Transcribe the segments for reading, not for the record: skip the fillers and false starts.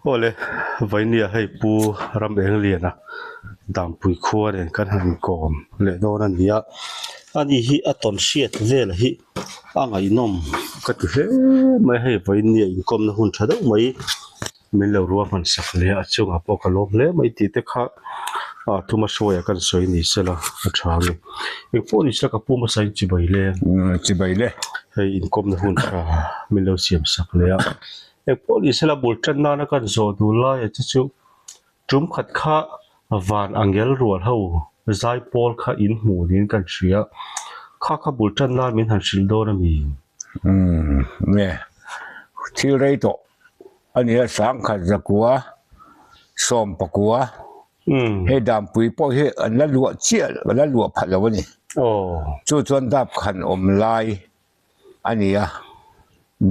Awle, Vainia hei Pu Ramengliana Dampui khua nen kan han inkawm leh dawn a ni a, ani hi a tawn hriat vel hi a ngaihnawm ka ti hle mai a, hei Vainia inkawmna hun tha deuh mai min lo ruahman sak leh a, a chungah pawh ka lawm hle mai tih te kha ah thuma hruaia kan sawi ni sela a tha ang e. Engpawh ni sela ka pu hmasa in chibai le. Chibai le. Hei inkawmna hun tha min lo siam sak leh a. Engpawh ni sela bul tan nana kan zawh duh laia che chu tum khat kha van angel rual ho zai pawl kha in hmuh niin kan hria. Kha kha bul tan nan min han hrilh dawn a mi? Umm nge thil rei tawh a nia sangkhat zakua sawmpakua hei dampui pawh hi an la luah chiah an la luah phat lo a ni. Chu chuan dap khan awm lai a ni a,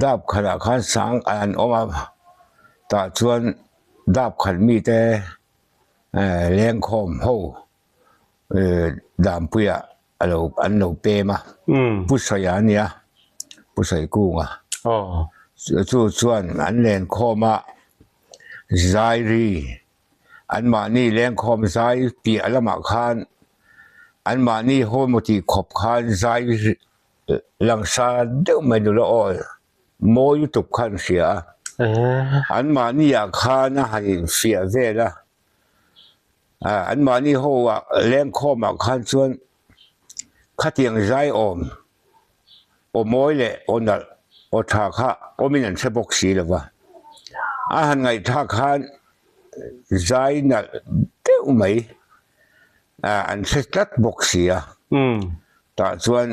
dap khatah khan sang an awm a, tah chuan dap khat mite lengkhawm ho Dampuiah a lo an lo pem a, Pu Sawia a nia, Pu Sawikunga. Chu chuan an lenkhawm a, Zairi anmahni lengkhawm zai piah lamah khan anmahni haw emaw tih khawp khan zai langsar deuh mai nula aw mawi lutuk kha an hria a, anmahniah khan a han infiah vel a. Anmahni ho ah lengkhawmah khan chuan khatiang zai awm aw mawi leh aw nalh aw tha kha awmin an hre bawk si lo va. A han ngaihthlak khan zai nalh deuh mai an hre tlat bawk si a. Tah chuan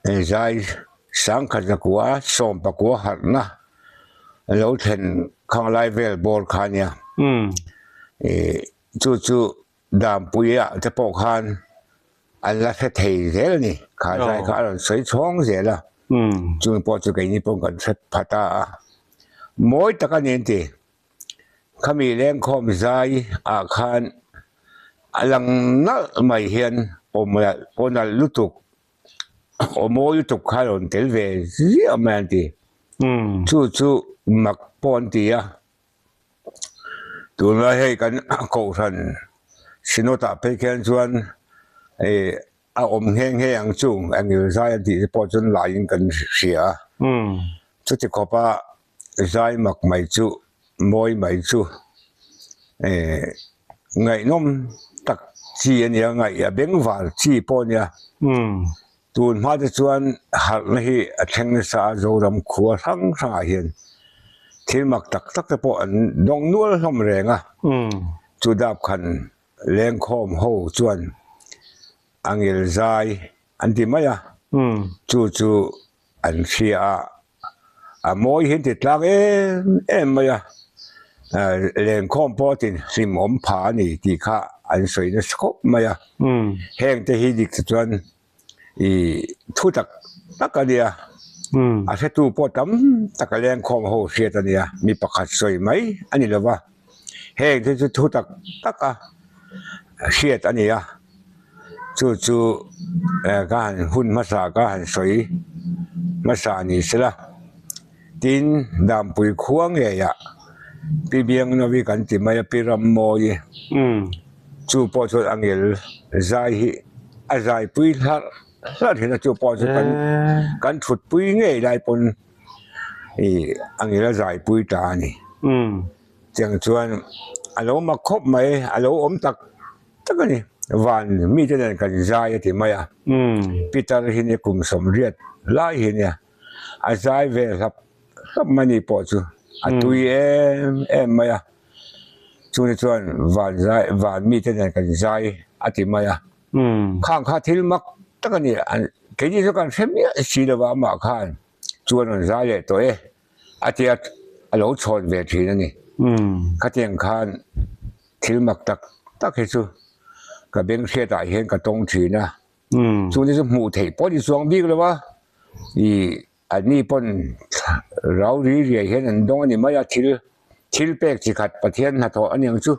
Zai sangkhat zakua sawmpakua harhna lo thlen khang lai vel bawr kha a nia. Ih chu chu Dampuia te pawh khan an la hre thei zel a ni. Kha zai kha a rawn sawi chhawng zel a. Chumi pawh chu keini pawh kan hre pha ta a. Mawi tak a ni an ti. Khami lengkhawm zai ah khan a lang nalh mai hian aw nalh lutuk, aw mawi lutuk kha a rawn tel ve ziah mai an ti. Chu chu mak pawh an ti a, tunlai hei kan kohhran Synod ah phei khian chuan ih a awm nghe nghe ang chu engil zai an tih te pawh chuan laiin kan hria a, chuti khawpa Zai mak mai chu, mawi mai chu eh ngaihnawm tak chi a nia, ngaih a bengvar chi pawh a nia. Tun hma te chuan harhna hi a thleng nasa a, Zoram khua hrang hrangah hian thil mak tak tak te pawh an dawng nual hlawm reng a. Chu dap khan lengkhawm ho chuan a ngil zai an ti mai a, chu chu an hria a. A mawi hian ti tlang em em mai a, lenkhawm pawh a tin hlimawm pha a ni tih kha an sawi nasa khawp mai a. Heng te hi dik te chuan ih thu tak tak a nia, a hretu pawh tam tak a lenkhawm ho hriat a nia, mi pakhat sawi mai a ni lo va, heng te chu thu tak tak a hriat a ni a. Chu chu ka han hun hmasa ka han sawi hmasa ni sela, tin Dampui khua ngeiah Pi Biangnovi kan ti mai a, Pi Rammawi chu pawh chuan a ngel zai hi a zaipui hlarh hlarh thin a, chu pawh chu kan kan thutpui ngei lai pawn ih a ngel a zaipui ta a ni. Tiang chuan a lo mak khawp mai, a lo awm tak tak a ni. Van mite nen kan zai a ti mai a, Peter hi nia kum sawmriat lai hi nia a zai ve hlap hlap mai ni pawh chu a tui em em mai a, chuni chuan van zai van mite nen kan zai a ti mai a, khang kha thil mak tak a ni, keini chu kan hre miah si lo va amah khan chuan rawn zai leh tawh e. A tia a lo chhawn ve thin a ni. Khatiang khan thil mak tak tak hi chu ka beng hriatah hian ka tawng thin a. Chungte chu hmuh theih pawh ni chuang bik lo a, ih anni pawn rau ri riai hian an dawng a ni mai a, thil thil pek chi khat Pathian hnathawh a niang chu.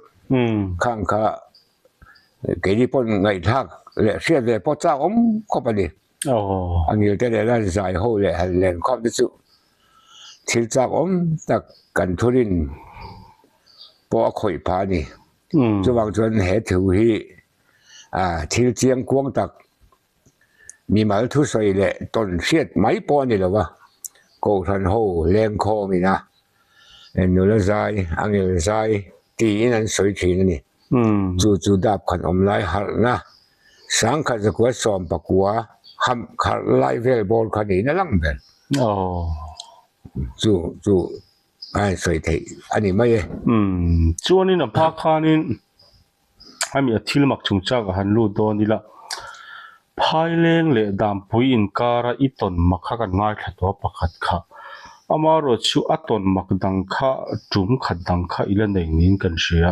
Khang kha keini pawn ngaihthlak leh hriat ve pawh chak awm khawp a ni. A ngil te leh lan zai ho leh han len khawp te chu. Thil chak awm tak kan thurin pawh a khawih phah a ni. Chuvang chuan he thu hi thil chiang kuang tak mimal thusawi leh tawn hriat mai pawh a ni lo va, Kohhran ho lengkhawm ina nula zai, angel zai tiin an sawi thin a ni. Chu chu dap khan awm lai harhna Sangkhat zakua sawm pakua ham kharh lai vel bawr kha niin a lang ber. Chu chu a insawi theih a ni mai e. Chuanin a hma khanin hemi a thil mak chungchang a han lut dawn ila, Phaileng leh Dampui inkara i tawn mak kha kan ngaithla tawh a pakhat kha. Amaherawh chu a tawn mak dang kha tum khat dang kha i la nei niin kan hria.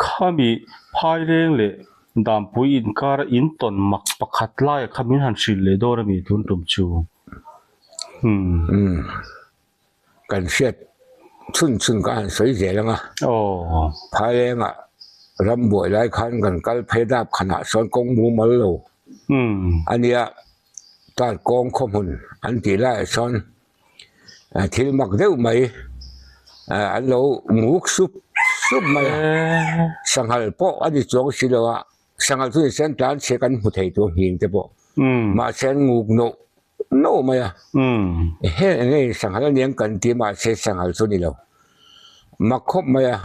Khami Phaileng leh Dampui inkara in tawn mak pakhat laia kha min han hrilh leh dawn a mi tun tum chu. Umm. Umm. Kan hriat chhun chhun ka han sawi zel ang a. Aw. Phailengah ram buai lai khan kan kal phei dap khanah sawn kawng mumal lo. Umm. A nia, tar kawng khawhmun an tih laiah sawn thil mak deuh mai an lo nguk sup sup mai a, sanghal pawh a ni chuang si lo a, sanghal chu nise an tlan chhe kan hmu thei tur nghing te pawh mahse an nguk noh noh mai a, heng eng nge sanghal a niang kan ti mahse sanghal chu a ni lo, mak khawp mai a,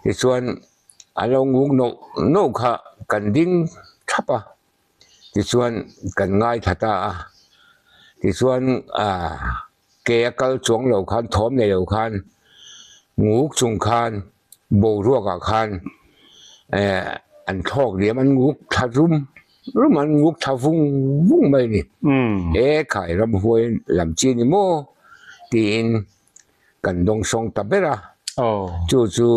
tichuan an lo nguk noh noh kha kan ding thap a. Tichuan kan ngaithla ta a, tichuan ah ke a kal chuang lo khan thawm nei lo khan nguk chung khan boruak ah khan eh an thlawk liam an nguk thla rum rum an nguk thla vung vung mai a ni. He khai ramhuai lam chi a ni maw tiin kan dawngsawng ta ber a, chu chu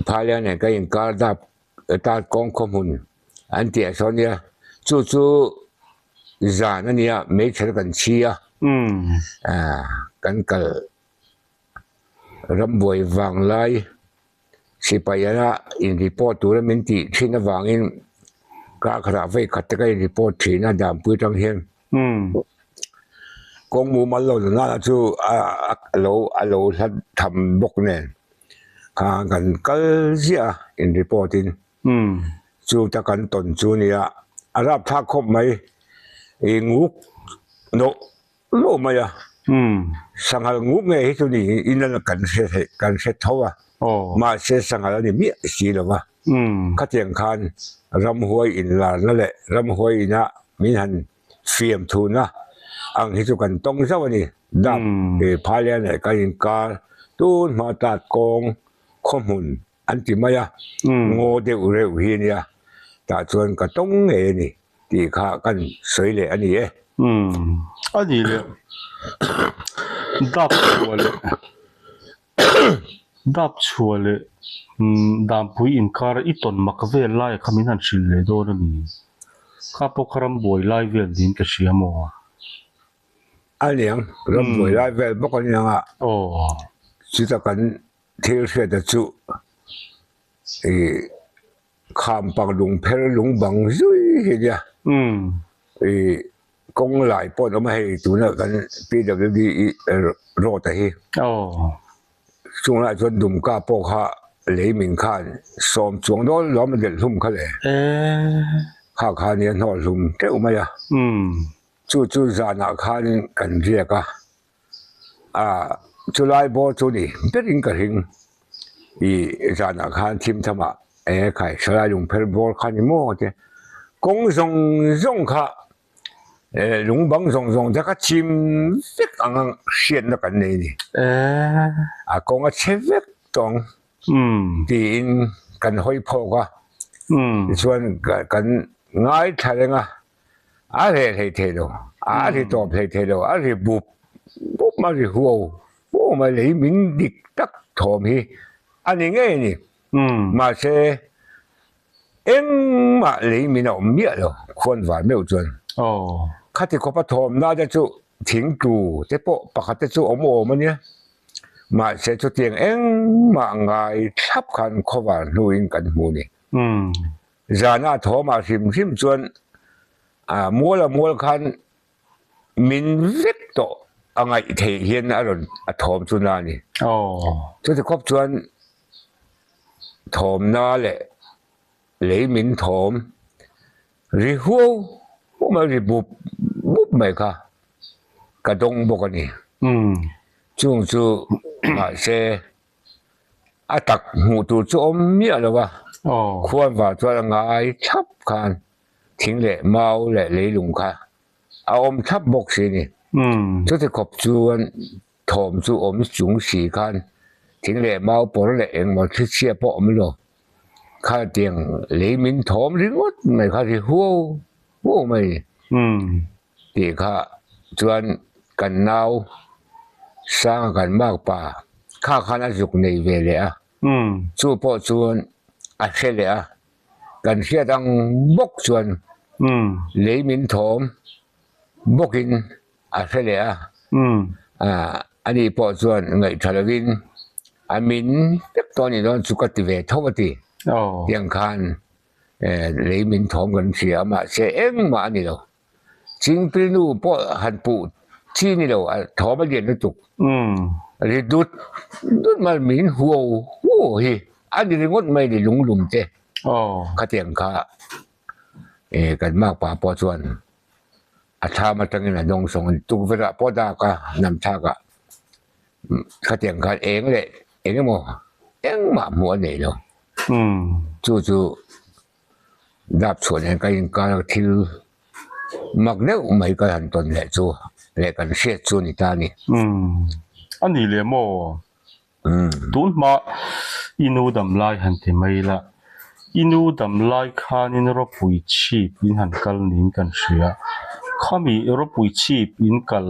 Thailand nen kan inkar dap Tar kawng khawhmun an tih ah sawn nia chu chu zan a nia meichher kan chhi a kan kal rambuai vang lai sipai anga in report tura min tih thin avangin kar khatah vei khat te ka in report thin a danpui atang hian kawng mumal lo nana chu a lo a lo hlat tham bawk nen. Kha kan kal ziah a in report in chu ta kan tawn chu nia a rapthlak khawp mai i nguk nawh nawh mai a sanghal nguk nge hi chu ni in a kan hre theih kan hre tho a mahse sanghal a ni miah si lo va khatiang khan ramhuai inlarna leh ramhuai ina min han Fiamthuna ang hi chu kan tawng zauh a ni. Dap Phailen leh kan inkar tun hma tat kawng khawhmun an ti mai a, ngaw deuh reuh hi a nia, tah chuan ka tawng ngei a ni tih kha kan sawi leh a ni e. A ni leh dap chhuah leh dap chhuah leh Dampui inkar i tawn mak vel laia kha min han hrilh leh dawn a ni. Kha pawh kha rambuai lai vel niin ka hria maw? A niang, rambuai lai vel bawk a niang a. Aw. Chuta kan thil hriata chu ih kham pak lung pher lung bang zui hi nia. Ih kawng lai pawh an awm a hei tuna kan PWD road a hi. Aw. Chung lai chuan Dumka pawh kha lei min khan sawm chuang dawn lawm a delh hlum kha le. Kha kha nia hnawh hlum teuh mai a. Chu chu zanah khan kan riak a. Ah chulai bawr chu ni berin ka hring. I zanah khan thim thamah eng khai salai lungpher bawr kha ni maw te. Kawng zawng zawng kha Lung bang zawng zawng te kha chim vek ang a hriatna kan nei a ni. A kawng a chhe vek tawng tiin kan hawi phawk a, tichuan kan ngaithla reng a, a reh hlei thei lo, a ri tawp hlei thei lo, a ri bup bup a ri huau huau mai lei min dik tak thawm hi a ni ngei a ni. Mahse. Engmah lei min a awm miah lo, khuan var meuh chuan. Khati khawpa thawmna te chu thingtu te pawh pakhat te chu awm awm a nia. Mahse chutiang engmah ngai thlap khan khawvar hnuin kan hmu ni. Zana thawmah hrim hrim chuan mual a mual khan min vek tawh. a ngaih theih hian a rawn a thawm chu na a ni. Chuti khawp chuan thawmna leh lei min thawm ri huau huau mai ri bup bup mai kha ka dawng bawk a ni. Chung chu mahse a tak hmuh tur chu awm miah lo a, khuan vang chuan a ngai thlap khan thing leh mau leh leilung kha a awm thlap bawk si a ni. Chuti khawp chuan thawm chu awm chung si khan thing leh mau pawr leh engmaw thli chhia pawh awm lo. Khatiang lei min thawm ringawt mai kha ri huau huau mai tih kha chuan kan nau Sanga kan makpa kha khan a zuk nei ve leh a, chu pawh chuan a hre leh a, kan hriat ang bawk chuan lei min thawm bawkin a hre leh a, ani pawh chuan ngaihtha lovin a min vek tawh a nih dawn chu ka ti ve tho a ti. Tiang khan lei min thawm kan hria a mahse engmah a ni lo. Chingpilnu pawh han puh chi ni lo a thawm a lian lutuk. Ri dut dut mai min huau huau hi a ni ringawt mai ni lunglum te khatiang kha kan makpa pawh chuan a thlam atangin a dawng sawng a ni. Tukverh ah pawh dak a nam thlak ah khatiang khan eng leh eng emaw engmah hmuh a nei lo. Chu chu dap chhuah nen ka inkar a thil mak deuh mai ka han tawn leh chu leh kan hriat chu a ni ta a ni. A ni leh maw? Tun hma i nu dam lai han ti mai la, i nu dam lai khanin ropui chhip in han kal niin kan hria. Khami ropui chhip in kal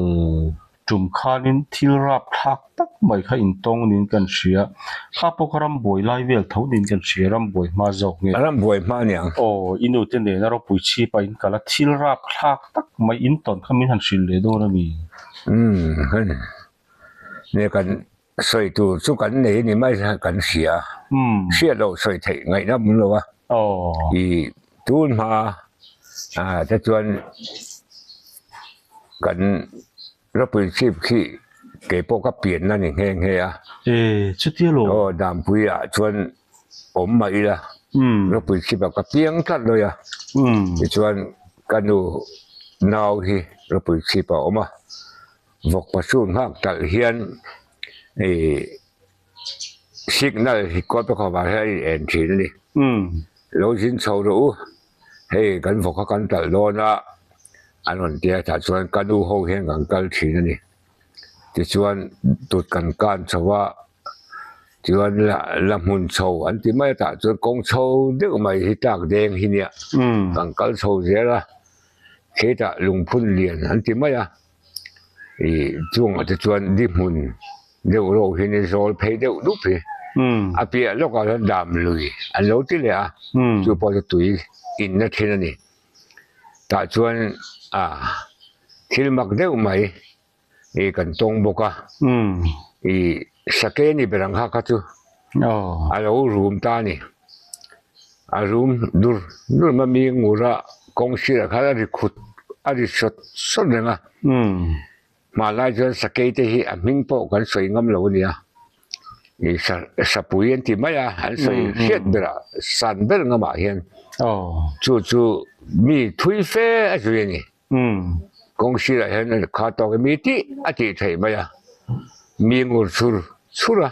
tum khanin thil rap thlak tak mai kha intawng niin kan hria. Kha pawh kha rambuai lai vel tho niin kan hria, rambuai hma zawk nge? Rambuai hma aniang. Aw, i nu te nena ropui chhip a in kal a, thil rap thlak tak mai intawn kha min han hrilh leh dawn a mi? Umm. Nge kan sawi tur chu kan nei a ni mai kan hria hriat loh sawi theih ngaihna awm lo a i tun hma ah te chuan kan ropui chhip khi kei pawh ka pianna ni nghe nghe a aw Dampui ah chuan awm mah ila ropui chhip ah ka piang tlat lawi a tichuan ka nu nau hi ropui chhip ah a awm a. Vawk pasur nghak talh hian ih signal hi kawt a khawp ah hian a in en thin a ni. Lo zin chho rawh u, hei kan vawk kha kan talh dawn a, an rawn ti a tah chuan ka nu ho hian kan kal thin a ni. Tichuan tut kan kan chho a, chuan la hmun chho an ti mai a tah chuan kawng chho deuh mai hi tlak deng hi nia kan kal chho zel a, hetah lungphun lian an ti mai a. Ih chungah te chuan di hmun deuh rawh hian i zawl phei deuh dup hi a piah lawkah hian dam lui an lo ti leh a chu pawh chu tui inna thin a ni tah chuan ah thil mak deuh mai ih kan tawng bawk a ih sake ni ber ang kha kha chu a lo rum ta a ni a rum dur dur mai a mi ngura kawng sirah khan a ri khut a ri sawt sawt reng a hmanlai chuan sakei te hi a hming pawh kan sawi ngam lo a nia ih sa sapui an ti mai a an sawi hriat berah san ber ngamah hian chu chu mi thui fe a zui a ni. Kawng sirah hian kha tawk mi tih a tih theih mai a, mi ngur chhur chhur a,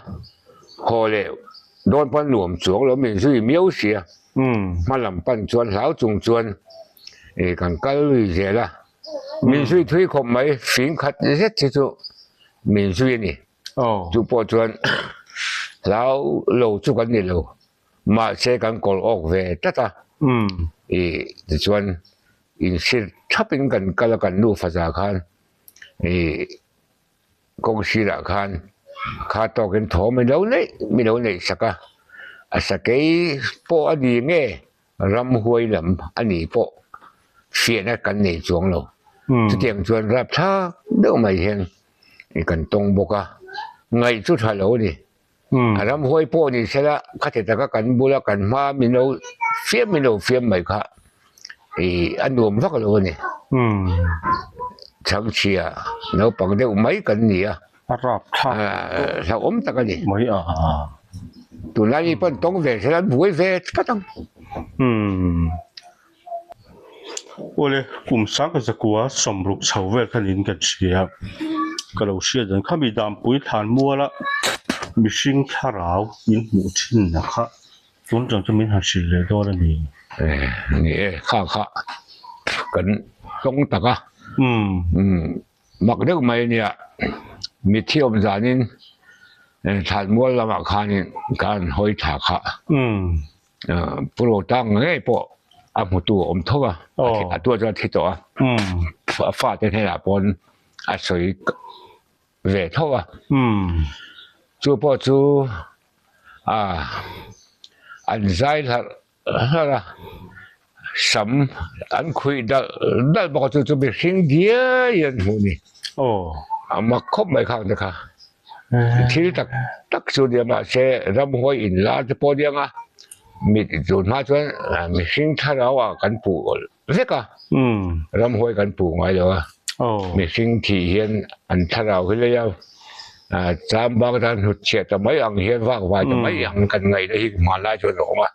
haw leh dawn pawn nuam chuang lo min zui miau sia, hma lam pan chuan hlau chung chuan ih kan kal lui zel a, min zui thui khawp mai fing khat zet hi chu min zui a ni, chu pawh chuan hlau lo chu kan ni lo, mahse kan kawr awk ve tlat a, ih tichuan. Insir thapin kan kal a kan nufa za khan ih kawng sirah khan kha tawkin thawm i lo neih mi lo neih sak a, a sakei pawh a ni nge ramhuai lam a ni pawh hriatna kan nei chuang lo. Chutiang chuan rapthlak deuh mai hian kan tawng bawk a, ngaih chu tha lo a ni. A ramhuai pawh ni sela khati taka kan bula kan hma min lo fiam min lo fiam mai kha ih a nuam vak lo a ni. Chhangchhia naupang deuh mai kan ni a. A rap thlak hlauhawm tak a ni. Mai a. Tunlai mi pawn tawng ve sela an buai ve tlat ang. Umm. Awle kum sang ka zakua sawmruk chho vel kha niin kan hria. Ka lo hriat dan khami Dampui thlan muala mihring thlarau in hmuh thin na kha tun tang chu min han hrilh leh dawn a ni. Ni e, kha kha kan tawng tak a. Umm. Mak deuh mai a nia, mitthi awm zanin thlan mual lamah khanin ka han hawi thla kha. Pu Rotang ngei pawh a hmutu a awm tho a, a tuah chuan a thi tawh a, a fate hnenah pawn a sawi ve tho a. Chu pawh chu an zai hlarh hlarh a, sam an khuih dalh dalh bawk a, chu chu mihring diai an hmuh a ni. A mak khawp mai khang te kha. Thil tak tak chu nia mahse ramhuai inlar te pawh aniang a, mit tun hma chuan mihring thlarau ah kan puh vek a, ramhuai kan puh ngai lo a, mihring thih hian an thlarau hi lei a, cham bang tan hnut chhiah ta mai ang hian vak vai ta mai ang kan ngaihna hi hmanlai chuan a awm a.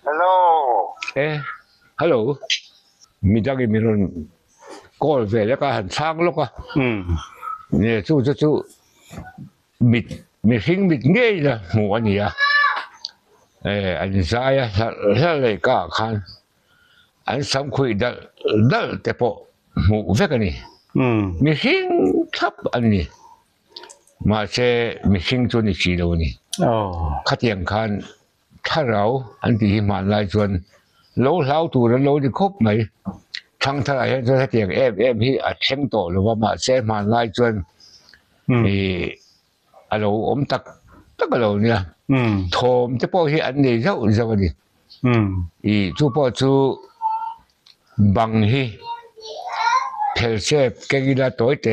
Hello. Eh, hello. Midangin min rawn call ve lek a, han chhang lawk a. Nge chu chu chu mit mihring mit ngei la hmuh a ni a eh an zai a hlarh hlarh leh ka ah khan an sam khuih dalh dalh te pawh hmuh vek a ni mihring thlap an ni mahse mihring chu ni si lo a ni khatiang khan Thlarau an tih hi hmanlai chuan lo hlau tur an lo ni khawp mai. Thangtharah hian chuan hetiang em em hi a thleng tawh lo va, mahse hmanlai chuan ih a lo awm tak tak a lo nia. Thawm te pawh hi an nei zauh zauh a ni. Ih chu pawh chu bang hi phelsep keng ila tawi te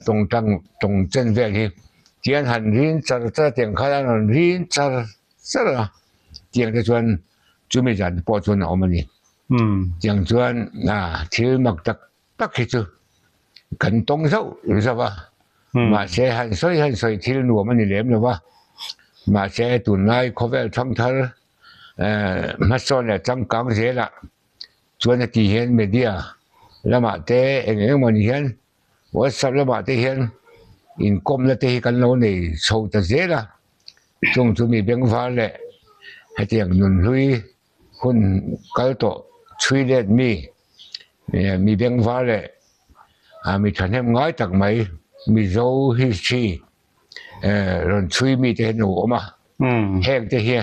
tawngtang tawng chen vel hi tian han rin char char a tiang khan an rawn rin char char a tiang te chuan chumi zan te pawh chuan a awm a ni tiang chuan thil mak tak tak hi chu kan tawng zauh zauh a mahse han sawi han sawi thil nuam a ni lem lo va mahse tunlai khawvel thangthar hmasawn leh changkang zelah chuan heti hian media lamah te eng eng emaw ni hian WhatsApp lamah te hian inkawmna te hi kan lo nei chho ta zel a chung chu mi bengvar leh hetiang nunhlui hun kal tawh chhui let mi mi bengvar leh mi thahnem ngai tak mai Mizo history rawn chhui mi te hian a awm a heng te hi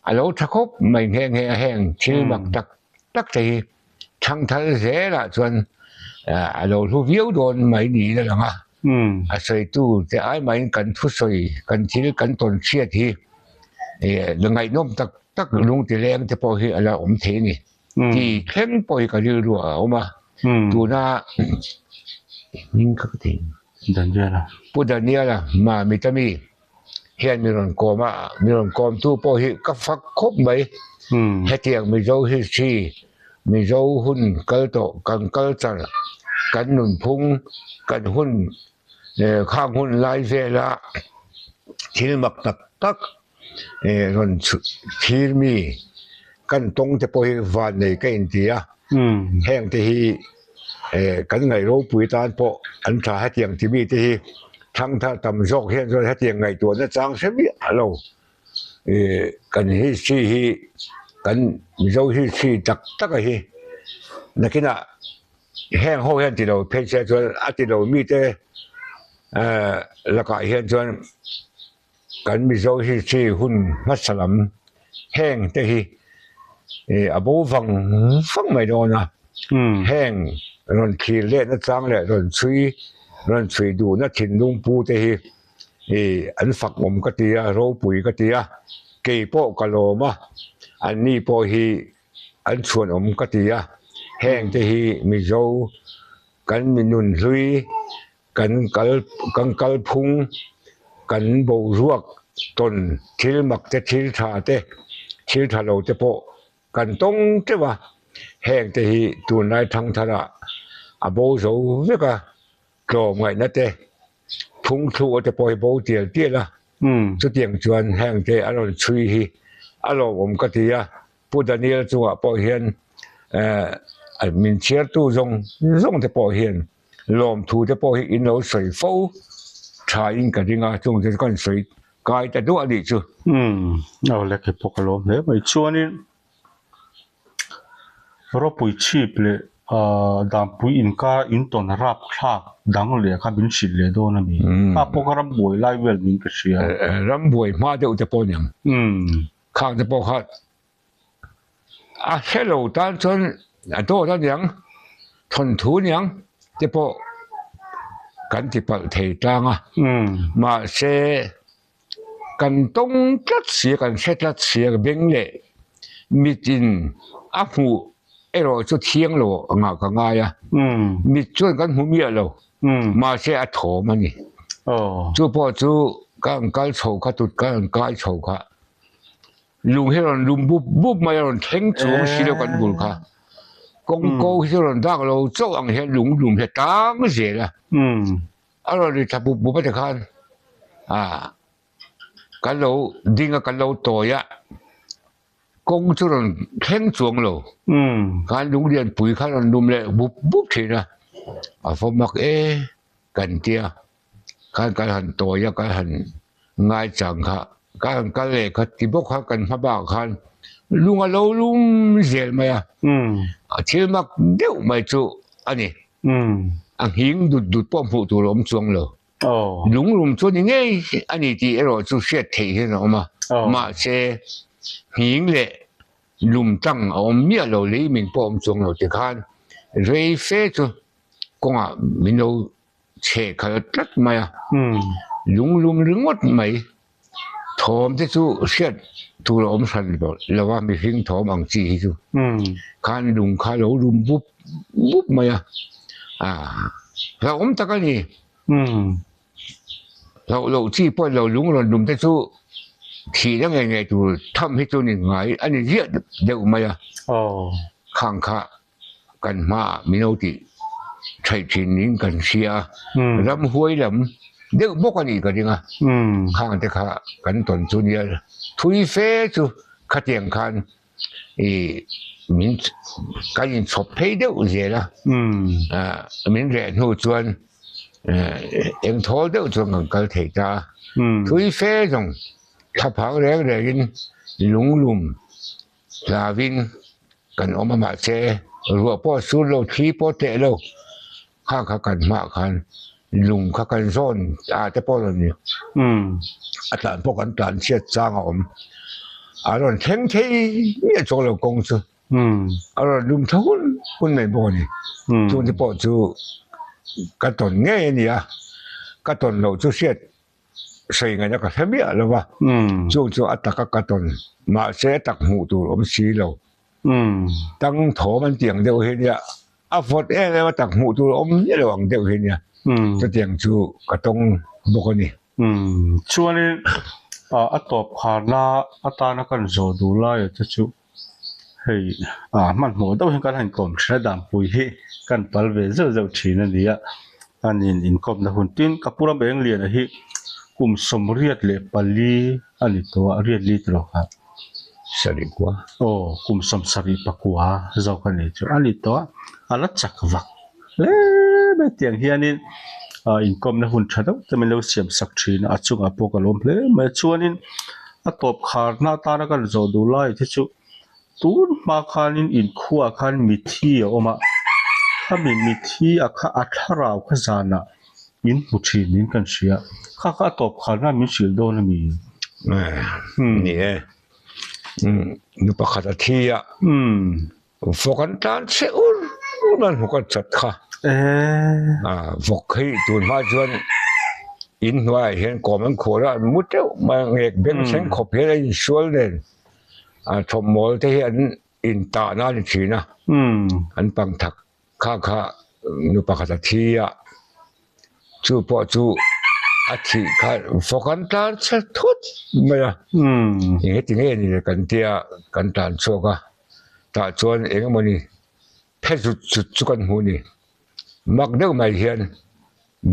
a lo tha khawp mai nghe nghe a heng thil mak tak tak te hi thangthar zelah chuan a lo hlu viau dawn mai niin a lang a a sawitu te ai mahin kan thusawi kan thil kan tawn hriat hi ngaihnawm tak tak lungti leng te pawh hi a la awm thei a ni. Ti thleng pawh hi ka rilru ah a awm a, tuna hming kha ka thei Daniela. Pu Daniela Mamit ami hian mi rawn kawm a, mi rawn kawm tu pawh hi ka fak khawp mai. Hetiang Mizo history, Mizo hun kal tawh, kan culture, kan nunphung, kan hun khang hun lai vela thil mak tak tak rawn thlir mi kan tawng te pawh hi van nei ka inti a heng te hi kan ngaih ropui tan pawh an tha hetiang ti mi te hi thangthar tam zawk hian chuan hetiang ngaihtuahna chang hre miah lo kan history hi kan Mizo history tak tak a hi nakinah heng ho hian ti lo phei se chuan a ti lo mi te lakah hian chuan. Kan Mizo history hun hmasa lam heng te hi a bo vang vang mai dawn a, heng rawn thlir letna chang leh rawn chhui rawn chhui duhna thinlung pu te hi an fak awm ka ti a, ropui ka ti a, kei pawh ka lawm a, anni pawh hi an chhuanawm ka ti a, heng te hi Mizo. Kan mi nunhlui, kan kal kan kalphung, kan boruak tawn thil mak te, thil tha te, thil tha lo te pawh kan tawng teuh a. Heng te hi tunlai thangtharah a bo zo vek a, tlawmngaihna te, phung thluh te pawh hi bo tial tial a. Chutiang chuan heng te a rawn chhui hi a lawmawm ka ti a. Pu Daniel chungah pawh hian min chhiartu zawng zawng te pawh hian lawmthu te pawh hi in lo sawi fo tha in ka ring a, chung te chu kan sawi kai ta duah a nih chu. Umm, aw le kei pawh ka lawm hle mai. Chuanin ropui chhip leh Dampui inkar intawn rap thlak dang leh kha min hrilh leh dawn a ni. Kha pawh kha rambuai lai vel niin ka hria. Rambuai hma deuh te pawh a ni ang. Umm. Khang te pawh kha a hre lo tan chuan a dawt a niang, thawnthu niang te pawh kan ti palh thei tlang a. Mahse kan tawng tlat si a, kan hre tlat si a, beng leh mitin a hmuh erawh chu thiang lo angah ka ngai a. Mit chuan kan hmu miah lo, mahse a thawm a ni. Chu pawh chu ka han kal chho kha tut ka han kai chho kha. Lung hi rawn lum bup bup mai a rawn thleng chuang si lo kan bul kha. Kawng ko hi chu rawn dak lo chauh ang hian lung lum hi a tang zel a. A rawn ri thla bup bup a tikhan ah kan lo ding a kan lo tawi a kawng chu rawn thleng chuang lo. Khan lung lianpui kha rawn lum leh bup bup thin a, a va mak e kan tia. Khan kan han tawi a, kan han ngaichang kha, kan han kal leh kha ti bawk kha kan hma bakah khan lung a lo lum zel mai a, a thil mak deuh mai chu a ni. A nghing dut dut pawh hmuh tur a awm chuang lo. Lung lum chu a ni ngei a ni tih erawh chu hriat theih hian a awm a, mahse nghing leh lum tang a awm miah lo, lei min pawh a awm chuang lo tikhan rei fe chu kawngah min lo chhe khalh tlat mai a, lung lum ringawt mai. Thawm te chu hriat tur a awm hran lo a, mihring thawm ang chi hi chu. Khan lung kha lo lum bup bup mai a, hlauhawm tak a ni. Hlauh loh chi pawh lo lung rawn lum te chu thihna ngei ngei tur tham hi chu ni ngai a ni ziah deuh mai a, khang kha. Kan hmaah mino tih theih thin niin kan hria a, ramhuai lam deuh bawk a nih ka ring a, khang te kha kan tawn chu nia thui fe chu khatiang khan ih min kan inchhawp phei deuh zel a, min reh hnu chuan engthawl deuh chuan kan kal thei ta a, thui fe zawng thlaphang reng rengin lunglum Hlavin kan awm a mahse ruah pawh a sur lo, thli pawh a tleh lo. Kha kha kan hmaah khan lung kha kan zawn ah te pawh a rawn ni. A tlan pawh kan tlan chhiat chang a awm. A rawn thleng thei miah chuang lo kawng chu. A rawn lum tha hun hun mai bawk a ni. Chungte pawh chu ka tawn ngei a ni a, ka tawn loh chu hriat Sawi ngaihna ka hre miah lo va, chu chu a taka ka tawn, mahse a tak hmuh tur awm si lo. Tang thawm an tih ang deuh hi nia, a vawt em em a tak hmuh tur awm miah lo ang deuh hi nia, chutiang chu ka tawng bawk a ni. Chuanin a tawp kharna atana kan zawh duh laia te chu hei hmanhmawh deuh hian kan han kawm thin a, danpui hi kan pal ve zeuh zeuh thin a ni a, a nin inkawmna hun tin ka pu ram eng liana hi kum 84 a ni tawh a, riat li tawh kha sarih kua aw kum 79 zawk a ni chu a ni tawh a, a la chak vak hle mai tiang hianin ah inkawmna hun tha deuh te min lo siam sak thin a, a chungah pawh ka lawm hle mai a chuanin a tawp kharna atana kan zawh duh lai te chu tun hma khanin inkhuaah khan mithi a awm a, khami mithi a kha a thlarau kha zanah in hmu thin niin kan hria, kha kha a tawp kharna min hrilh dawn a ni. Ni e, nu pakhat a thi a. Vawk an tlan chhe ur ur a hnuk a chat kha. Vawk hi tun hma chuan in hnuaiah hian kawm an khual a, an mu teuh mai a, ngek beng thleng khawp hian a insual nen thawmhnaw te hi an intahna a ni thin a, an pang thak kha kha. Nu pakhat a thi a, chu pawh chu a thih kha fawk an tlan chhe thut mai a, eng heti nge ni le kan tia kan tlan chhuak a, tah chuan eng emawni phe zut zut chu kan hmuh a ni, mak deuh mai hian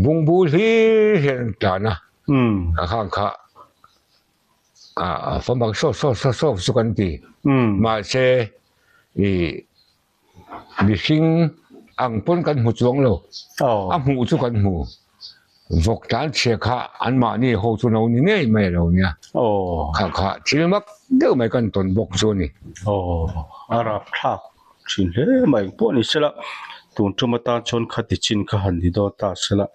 bungbu hlir hian an tlan a, a khang kha a fawm ang sawk sawk sawk sawk chu kan ti, mahse ih. Mihring ang pawn kan hmu chuang lo, a hmuh chu kan hmu. Vawk tlan chhia kha anmahni ho chu lo ni ngei mai a lo nia. Kha kha thil mak deuh mai kan tawn bawk chu a ni. Aw, a rapthlak thin hle mai. Engpawh ni sela, tun tum atan chuan khati chin kha han ni dawn ta sela.